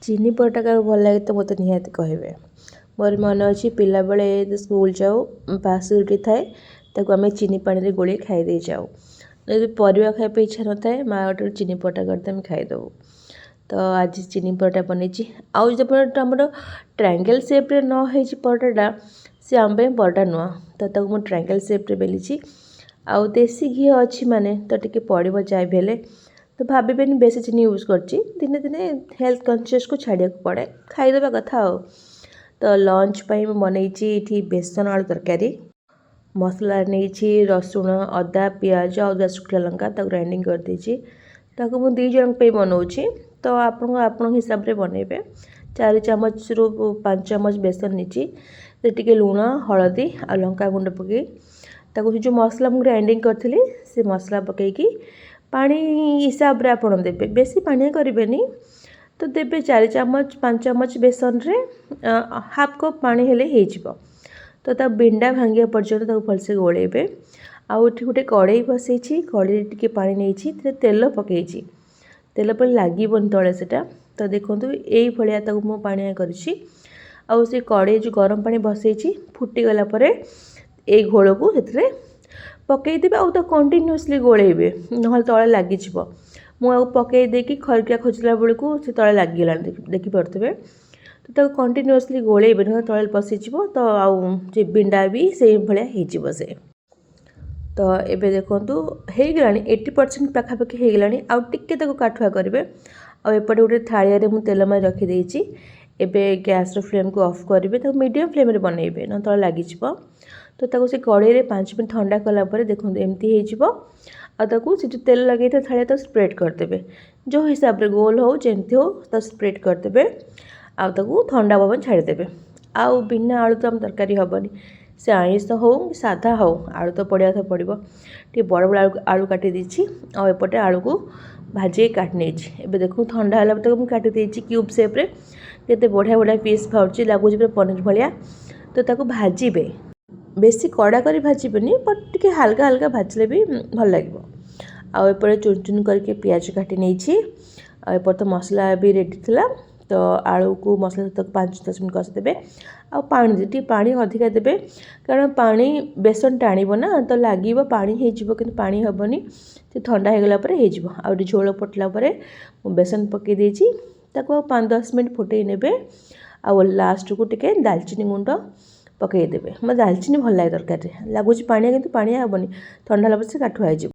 ଚିନି ପରଟା କାହାକୁ ଭଲ ଲାଗେ ତ ମୋତେ ନିହାତି କହିବେ। ମୋର ମନେ ଅଛି ପିଲାବେଳେ ସ୍କୁଲ ଯାଉ, ବାସି ରୁଟି ଥାଏ, ତାକୁ ଆମେ ଚିନି ପାଣିରେ ଗୋଳେଇ ଖାଇ ଦେଇ ଯାଉ। ଯଦି ପରିବା ଖାଇବା ପାଇଁ ଇଚ୍ଛା ନଥାଏ, ମା ଗୋଟେ ଚିନି ପରଟା କରିଦିଏ, ଆମେ ଖାଇଦେବୁ। ତ ଆଜି ଚିନି ପରଟା ବନେଇଛି। ଆଉ ଯେପର୍ଯ୍ୟନ୍ତ ଆମର ଟ୍ରାଙ୍ଗେଲ୍ ସେପ୍ରେ ନ ହେଇଛି ପରଟାଟା, ସେ ଆମ ପାଇଁ ପରଟା ନୁହଁ। ତ ତାକୁ ମୁଁ ଟ୍ରାଙ୍ଗେଲ୍ ସେପ୍ରେ ବେଲିଛି। ଆଉ ଦେଶୀ ଘିଅ ଅଛି ମାନେ ତ ଟିକେ ପଡ଼ିବ ଯାହା ବି ହେଲେ। ତ ଭାବିବେନି ବେଶୀ ଚିନି ୟୁଜ୍ କରିଛି। ଦିନେ ଦିନେ ହେଲ୍ଥ କନସିୟସ୍କୁ ଛାଡ଼ିବାକୁ ପଡ଼େ, ଖାଇଦେବା କଥା। ଆଉ ତ ଲଞ୍ଚ ପାଇଁ ମୁଁ ବନେଇଛି ଏଇଠି ବେସନ ଆଳୁ ତରକାରୀ। ମସଲା ନେଇଛି ରସୁଣ, ଅଦା, ପିଆଜ ଆଉ ଶୁଖିଲା ଲଙ୍କା, ତାକୁ ଗ୍ରାଇଣ୍ଡିଙ୍ଗ କରିଦେଇଛି। ତାକୁ ମୁଁ 2 ଜଣଙ୍କ ପାଇଁ ବନାଉଛି, ତ ଆପଣଙ୍କ ହିସାବରେ ବନେଇବେ। 4 ଚାମଚରୁ 5 ଚାମଚ ବେସନ ନେଇଛି। ସେ ଟିକେ ଲୁଣ, ହଳଦୀ ଆଉ ଲଙ୍କା ଗୁଣ୍ଡ ପକାଇ ତାକୁ ସେ ଯେଉଁ ମସଲା ମୁଁ ଗ୍ରାଇଣ୍ଡିଙ୍ଗ କରିଥିଲି, ସେ ମସଲା ପକାଇକି ପାଣି ହିସାବରେ ଆପଣ ଦେବେ, ବେଶୀ ପାଣିଆ କରିବେନି। ତ ଦେବେ 4 ଚାମଚ 5 ଚାମଚ ବେସନରେ ହାଫ୍ କପ୍ ପାଣି ହେଲେ ହେଇଯିବ। ତ ତା ବିଣ୍ଡା ଭାଙ୍ଗିବା ପର୍ଯ୍ୟନ୍ତ ତାକୁ ଭଲସେ ଗୋଳେଇବେ। ଆଉ ଏଠି ଗୋଟେ କଡ଼େଇ ବସେଇଛି, କଡ଼େଇରେ ଟିକେ ପାଣି ନେଇଛି, ସେଥିରେ ତେଲ ପକାଇଛି। ତେଲ ପରେ ଲାଗିବନି ତଳେ ସେଇଟା। ତ ଦେଖନ୍ତୁ, ଏଇଭଳିଆ ତାକୁ ମୁଁ ପାଣିଆ କରିଛି। ଆଉ ସେ କଡ଼େଇ ଯେଉଁ ଗରମ ପାଣି ବସେଇଛି, ଫୁଟିଗଲା ପରେ ଏଇ ଘୋଳକୁ ସେଥିରେ ପକାଇଦେବେ। ଆଉ ତାକୁ କଣ୍ଟିନ୍ୟୁଅସଲି ଗୋଳେଇବେ, ନହେଲେ ତଳେ ଲାଗିଯିବ। ମୁଁ ଆଉ ପକାଇ ଦେଇକି ଖରିକା ଖୋଜିଲା ବେଳକୁ ସେ ତଳେ ଲାଗିଗଲାଣି, ଦେଖିପାରୁଥିବେ। ତ ତାକୁ କଣ୍ଟିନ୍ୟୁଅସଲି ଗୋଳେଇବେ, ନହେଲେ ତଳେ ପଶିଯିବ। ତ ଆଉ ସେ ବିଣ୍ଡା ବି ସେଇଭଳିଆ ହେଇଯିବ ସେ। ତ ଏବେ ଦେଖନ୍ତୁ, ହେଇଗଲାଣି, 80% ପାଖାପାଖି ହେଇଗଲାଣି। ଆଉ ଟିକେ ତାକୁ କାଠୁଆ କରିବେ। ଆଉ ଏପଟେ ଗୋଟେ ଥାଳିଆରେ ମୁଁ ତେଲ ମାରି ରଖିଦେଇଛି। ଏବେ ଗ୍ୟାସ୍ର ଫ୍ଲେମ୍କୁ ଅଫ୍ କରିବେ। ତାକୁ ମିଡ଼ିୟମ୍ ଫ୍ଲେମ୍ରେ ବନେଇବେ, ନହେଲେ ତଳେ ଲାଗିଯିବ। ତ ତାକୁ ସେ କଡ଼େଇରେ 5 ମିନିଟ୍ ଥଣ୍ଡା କଲା ପରେ ଦେଖନ୍ତୁ, ଏମିତି ହେଇଯିବ। ଆଉ ତାକୁ ସେ ଯେଉଁ ତେଲ ଲଗେଇଥିବେ ଥାଳିଆ, ତାକୁ ସ୍ପ୍ରେଡ଼୍ କରିଦେବେ। ଯେଉଁ ହିସାବରେ ଗୋଲ ହେଉ, ଯେମିତି ହେଉ, ତାକୁ ସ୍ପ୍ରେଡ଼୍ କରିଦେବେ। ଆଉ ତାକୁ ଥଣ୍ଡା ହେବା ପାଇଁ ଛାଡ଼ିଦେବେ। ଆଉ ବିନା ଆଳୁ ତ ଆମ ତରକାରୀ ହେବନି। ସେ ଆଇଁଷ ହେଉ କି ସାଧା ହେଉ, ଆଳୁ ତ ପଡ଼ିବା କଥା ପଡ଼ିବ। ଟିକେ ବଡ଼ ବଡ଼ ଆଳୁ ଆଳୁ କାଟି ଦେଇଛି। ଆଉ ଏପଟେ ଆଳୁକୁ ଭାଜିକି କାଟି ନେଇଛି। ଏବେ ଦେଖନ୍ତୁ, ଥଣ୍ଡା ହେଲା ପରେ ତାକୁ ମୁଁ କାଟି ଦେଇଛି କ୍ୟୁବ୍ ସେପ୍ରେ। କେତେ ବଢ଼ିଆ ବଢ଼ିଆ ପିସ୍ ବାହାରୁଛି, ଲାଗୁଛି ପୁରା ପନିର ଭଳିଆ। ତ ତାକୁ ଭାଜିବେ, ବେଶୀ କଡ଼ା କରି ଭାଜିବେନି, ବଟ୍ ଟିକେ ହାଲକା ହାଲକା ଭାଜିଲେ ବି ଭଲ ଲାଗିବ। ଆଉ ଏପଟେ ଚୁନ ଚୁନ କରିକି ପିଆଜ କାଟି ନେଇଛି। ଆଉ ଏପଟେ ତ ମସଲା ବି ରେଡ଼ି ଥିଲା। ତ ଆଳୁକୁ ମସଲା ସହିତ 5-10 ମିନିଟ୍ କଷିଦେବେ। ଆଉ ପାଣି ଟିକେ ପାଣି ଅଧିକା ଦେବେ, କାରଣ ପାଣି ବେସନ ଟାଣିବ ନା, ତ ଲାଗିବ ପାଣି ହେଇଯିବ, କିନ୍ତୁ ପାଣି ହେବନି। ସେ ଥଣ୍ଡା ହେଇଗଲା ପରେ ହେଇଯିବ। ଆଉ ଏଠି ଝୋଳ ଫୁଟିଲା ପରେ ମୁଁ ବେସନ ପକାଇ ଦେଇଛି। ତାକୁ ଆଉ 5-10 ମିନିଟ୍ ଫୁଟେଇ ନେବେ। ଆଉ ଲାଷ୍ଟକୁ ଟିକେ ଦାଲଚିନି ଗୁଣ୍ଡ ପକାଇଦେବେ। ମୋତେ ଦାଲଚିନି ଭଲ ଲାଗେ ତରକାରୀରେ। ଲାଗୁଛି ପାଣିଆ, କିନ୍ତୁ ପାଣିଆ ହେବନି, ଥଣ୍ଡା ହେଲା ପରେ ସେ କାଠୁଆ ହେଇଯିବ।